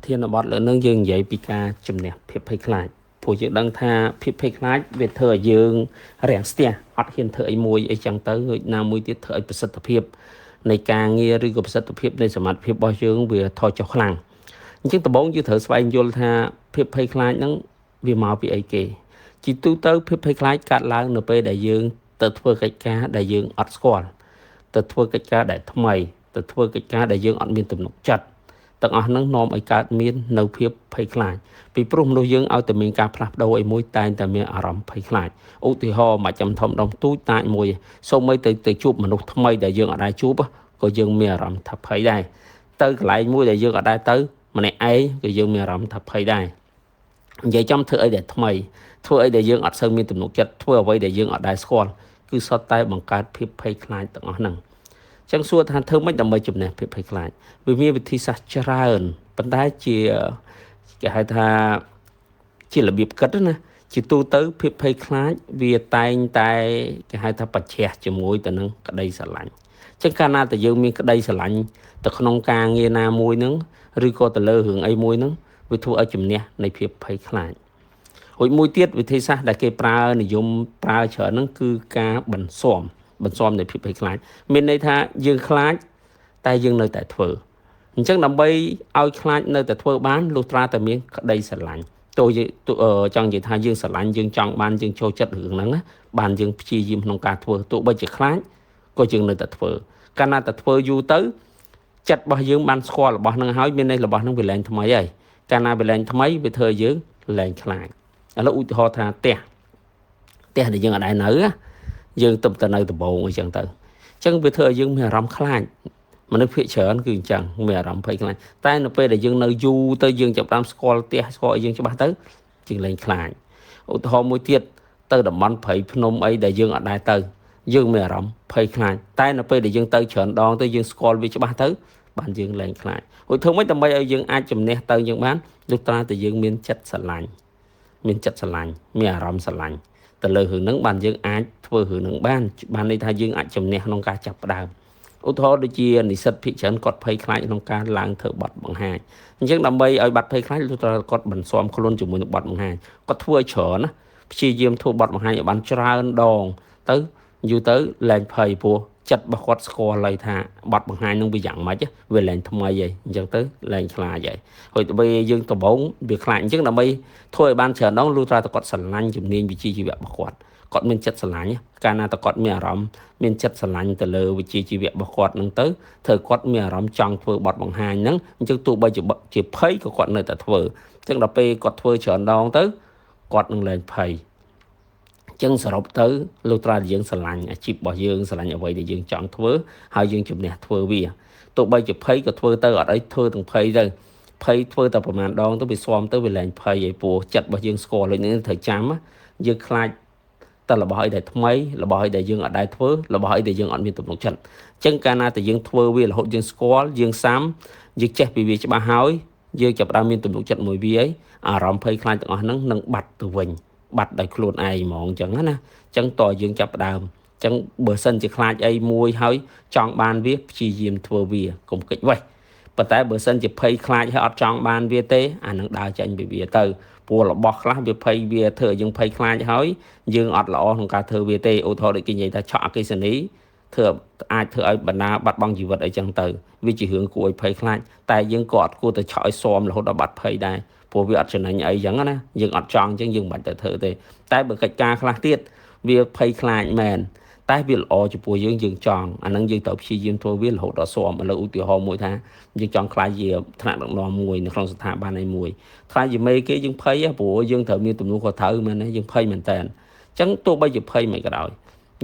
ធានបទលើនឹងយើងនិយាយពីការជំនះភាពភ័យខ្លាចព្រោះយើងដឹងថាភាពភ័យខ្លាចវាធ្វើឲ្យយើងរាំងស្ទះអត់ហ៊ានធ្វើអីមួយអីចឹងទៅហើយណាមួយទៀតធ្វើឲ្យប្រសិទ្ធភាពនៃការងារឬក៏ប្រសិទ្ធភាពនៃសមត្ថភាពរបស់យើងវាថយចុះខ្លាំងអញ្ចឹងដំបូងយើងត្រូវស្វែងយល់ថាភាពភ័យខ្លាចហ្នឹងវាមកពីអីគេជាទូទៅភាពភ័យខ្លាចកើតឡើងនៅពេលដែលយើងទៅធ្វើកិច្ចការដែលយើងអត់ស្គាល់ទៅធ្វើកិច្ចការដែលថ្មីទៅធ្វើកិច្ចការដែលយើងអត់មានទំនុកចិត្តទាំងអស់ហ្នឹងនាំឲ្យកើតមាននៅភាពភ័យខ្លាចពីព្រោះមនុស្សយើងឲ្យតែមានការផ្លាស់ប្ដូរអីមួយតែងតែមានអារម្មណ៍ភ័យខ្លាចឧទាហរណ៍មកចាំធំដុំទូចតាចមួយសូម្បីទៅជួបមនុស្សថ្មីដែលយើងអត់ដែលជួបក៏យើងមានអារម្មណ៍ថាភ័យដែរទៅកន្លែងមួយដែលយើងអត់ដែលទៅម្នាក់ឯងក៏យើងមានអារម្មណ៍ថាភ័យដែរនិយាយចំធ្វើអីដែលថ្មីធ្វើអីដែលយើងអត់សូវមានទំនុកចិត្តធ្វើអ្វីដែលយើងអត់ដែលស្គាល់គឺសុទ្ធតែបង្កើតភាពភ័យខ្លាចទាំងអស់ហ្នឹងចឹងសួរថាធ្វើម៉េចដើម្បីជំនះភាពភ័យខ្លាចវាមានវិធីសាស្ត្រច្រើនប៉ុន្តែជាគេហៅថាជារបៀបគិតណាជាទូទៅភាពភ័យខ្លាចវាតែងតែគេហៅថាប្រឆាំងជាមួយទៅនឹងក្តីស្រឡាញ់ចឹងកាលណាតែយើងមានក្តីស្រឡាញ់ទៅក្នុងការងារណាមួយហ្នឹងឬក៏ទៅលើរឿងអីមួយហ្នឹងវាធ្វើឲ្យជំនះនៃភាពភ័យខ្លាចរួចមួយទៀតវិធីសាស្ត្រដែលគេប្រើនិយមប្រើច្រើនហ្នឹងគឺការបន្ស៊ាំនៃភាពភ័យខ្លាចមានន័យថាយើងខ្លាចតែយើងនៅតែធ្វើអញ្ចឹងដើម្បីឲ្យខ្លាចនៅតែធ្វើបានលុះត្រាតែមានក្តីស្រឡាញ់ទោះចង់និយាយថាយើងស្រឡាញ់យើងចង់បានយើងចូលចិត្តរឿងហ្នឹងណាបានយើងព្យាយាមក្នុងការធ្វើទោះបីជាខ្លាចក៏យើងនៅតែធ្វើកាលណាតែធ្វើយូរទៅចិត្តរបស់យើងបានស្គាល់របស់ហ្នឹងហើយមានន័យរបស់ហ្នឹងវាលែងថ្មីហើយកាលណាវាលែងថ្មីវាធ្វើឲ្យយើងលែងខ្លាចឥឡូវឧទាហរណ៍ថាផ្ទះដែលយើងអត់ដែលនៅយើងទៅនៅដំបូងអីចឹងទៅអញ្ចឹងវាធ្វើឲ្យយើងមានអារម្មណ៍ខ្លាចមនុស្សភាគច្រើនគឺអញ្ចឹងមានអារម្មណ៍ភ័យខ្លាចតែនៅពេលដែលយើងនៅយូរទៅយើងចាប់ផ្ដើមស្គាល់ផ្ទះស្គាល់អីយើងច្បាស់ទៅជាងលែងខ្លាចឧទាហរណ៍មួយទៀតទៅតំបន់ព្រៃភ្នំអីដែលយើងអត់ដែលទៅយើងមានអារម្មណ៍ភ័យខ្លាចតែនៅពេលដែលយើងទៅច្រើនដងទៅយើងស្គាល់វាច្បាស់ទៅបានយើងលែងខ្លាចឧទាហរណ៍មួយដើម្បីឲ្យយើងអាចជំនះទៅយើងបានលុះត្រាតែយើងមានចិត្តស្រឡាញ់មានអារម្មណ៍ស្រឡាញ់ទៅលើរឿងហ្នឹងបានយើងអាចធ្វើរឿងហ្នឹងបានន័យថាយើងអាចជំនះក្នុងការចាប់ផ្ដើមឧទាហរណ៍ដូចជានិស្សិតភាគច្រើនគាត់ភ័យខ្លាចក្នុងការឡើងធ្វើបទបង្ហាញអញ្ចឹងដើម្បីឲ្យបាត់ភ័យខ្លាចលុះត្រាគាត់បន្ស៊ាំខ្លួនជាមួយនឹងបទបង្ហាញគាត់ធ្វើឲ្យច្រើនណាព្យាយាមធ្វើបទបង្ហាញឲ្យបានច្រើនដងទៅយូរទៅលែងភ័យព្រោះចិត្តរបស់គាត់ស្គាល់ហើយថាបទបង្ហាញនឹងវាយ៉ាងម៉េចវាលែងថ្មីហើយអញ្ចឹងទៅលែងខ្លាចហើយហើយទៅយើងដំបូងវាខ្លាចអញ្ចឹងដើម្បីធ្វើឲ្យបានច្រើនដងលុះត្រាតែគាត់ស្រឡាញ់ជំនាញវិជ្ជាជីវៈរបស់គាត់គាត់មានចិត្តស្រឡាញ់កាលណាតែគាត់មានអារម្មណ៍មានចិត្តស្រឡាញ់ទៅលើវិជ្ជាជីវៈរបស់គាត់ហ្នឹងទៅធ្វើគាត់មានអារម្មណ៍ចង់ធ្វើបទបង្ហាញហ្នឹងអញ្ចឹងទោះបីជាភ័យក៏គាត់នៅតែធ្វើអញ្ចឹងដល់ពេលគាត់ធ្វើច្រើនដងទៅគាត់នឹងលែងភ័យចឹងសរុបទៅលុះត្រាតែយើងស្រឡាញ់អាជីពរបស់យើងស្រឡាញ់អ្វីដែលយើងចង់ធ្វើហើយយើងជំនះធ្វើវាទោះបីជាភ័យក៏ធ្វើទៅអត់អីធ្វើទាំងភ័យទៅភ័យធ្វើតែប្រហែលដងទៅវាស៊ាំទៅវាលែងភ័យឯព្រោះចិត្តរបស់យើងស្គាល់ដូចនេះត្រូវចាំយើងខ្លាចតែរបស់អីដែលថ្មីរបស់អីដែលយើងអត់ដែលធ្វើរបស់អីដែលយើងអត់មានទំនុកចិត្តអញ្ចឹងកាលណាតែយើងធ្វើវារហូតយើងស្គាល់យើងសាំយើងចេះពីវាច្បាស់ហើយយើងចាប់ផ្ដើមមានទំនុកចិត្តមួយវាហើយអារម្មណ៍ភ័យខ្លាចទាំងអស់ហ្នឹងនឹងបាត់ទៅវិញបាត់ដោយខ្លួនឯងហ្មងអញ្ចឹងណាអញ្ចឹងតើយើងចាប់ផ្ដើមអញ្ចឹងបើសិនជាខ្លាចអីមួយហើយចង់បានវាព្យាយាមធ្វើវាកុំកិច្ចវេះប៉ុន្តែបើសិនជាភ័យខ្លាចហើយអត់ចង់បានវាទេអានឹងដើរចេញពីវាទៅព្រោះរបស់ខ្លះវាភ័យវាធ្វើឲ្យយើងភ័យខ្លាចហើយយើងអត់ល្អក្នុងការធ្វើវាទេឧទាហរណ៍ដូចគេនិយាយថាឆក់អគ្គិសនីធ្វើអាចធ្វើឲ្យបណ្ដាបាត់បង់ជីវិតអីចឹងទៅវាជារឿងគួរឲ្យភ័យខ្លាចតែយើងក៏អត់គួរទៅឆក់ឲ្យស៊ាំរហូតដល់បាត់ភ័យដែរព្រោះវាអត់ចំណេញអីចឹងណាយើងអត់ចង់ចឹងយើងមិនបាច់ទៅធ្វើទេតែបើកិច្ចការខ្លះទៀតវាភ័យខ្លាចមែនតែវាល្អចំពោះយើងយើងចង់អាហ្នឹងយើងត្រូវព្យាយាមធ្វើវារហូតដល់ស៊ាំឥឡូវឧទាហរណ៍មួយថាយើងចង់ខ្លាចជាថ្នាក់ដឹកនាំមួយនៅក្នុងស្ថាប័នឯមួយខ្លាចជាមេគេយើងភ័យព្រោះយើងត្រូវមានទំនួលខុសត្រូវមែនទេយើងភ័យមែនតើអញ្ចឹងទោះបីជាភ័យមិនក៏ដោយ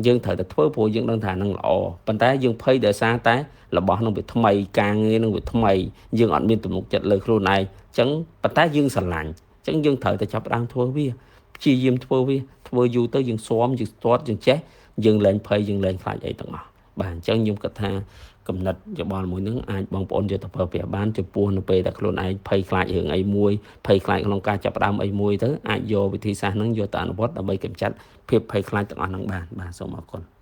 យើងត្រូវតែធ្វើព្រោះយើងដឹងថានឹងល្អប៉ុន្តែយើងភ័យដោយសារតែរបស់នឹងវាថ្មីការងារនឹងវាថ្មីយើងអត់មានទំនុកចិត្តលើខ្លួនឯងអញ្ចឹងប៉ុន្តែយើងស្រឡាញ់អញ្ចឹងយើងត្រូវតែចាប់ផ្ដើមធ្វើវាព្យាយាមធ្វើវាធ្វើយូរទៅយើងស៊ាំយើងស្ទាត់យើងចេះយើងលែងភ័យយើងលែងខ្លាចអីទាំងអស់បាទអញ្ចឹងខ្ញុំគិតថាកំណត់យោបល់មួយនឹងអាចបងប្អូនយកទៅប្រើប្រាស់បានចំពោះនៅពេលដែលខ្លួនឯងភ័យខ្លាចរឿងអីមួយភ័យខ្លាចក្នុងការចាប់ផ្ដើមអីមួយទៅអាចយកវិធីសាស្ត្រហ្នឹងយកទៅអនុវត្តដើម្បីកម្ចាត់ភាពភ័យខ្លាចទាំងអស់ហ្នឹងបានបាទសូមអរគុណ។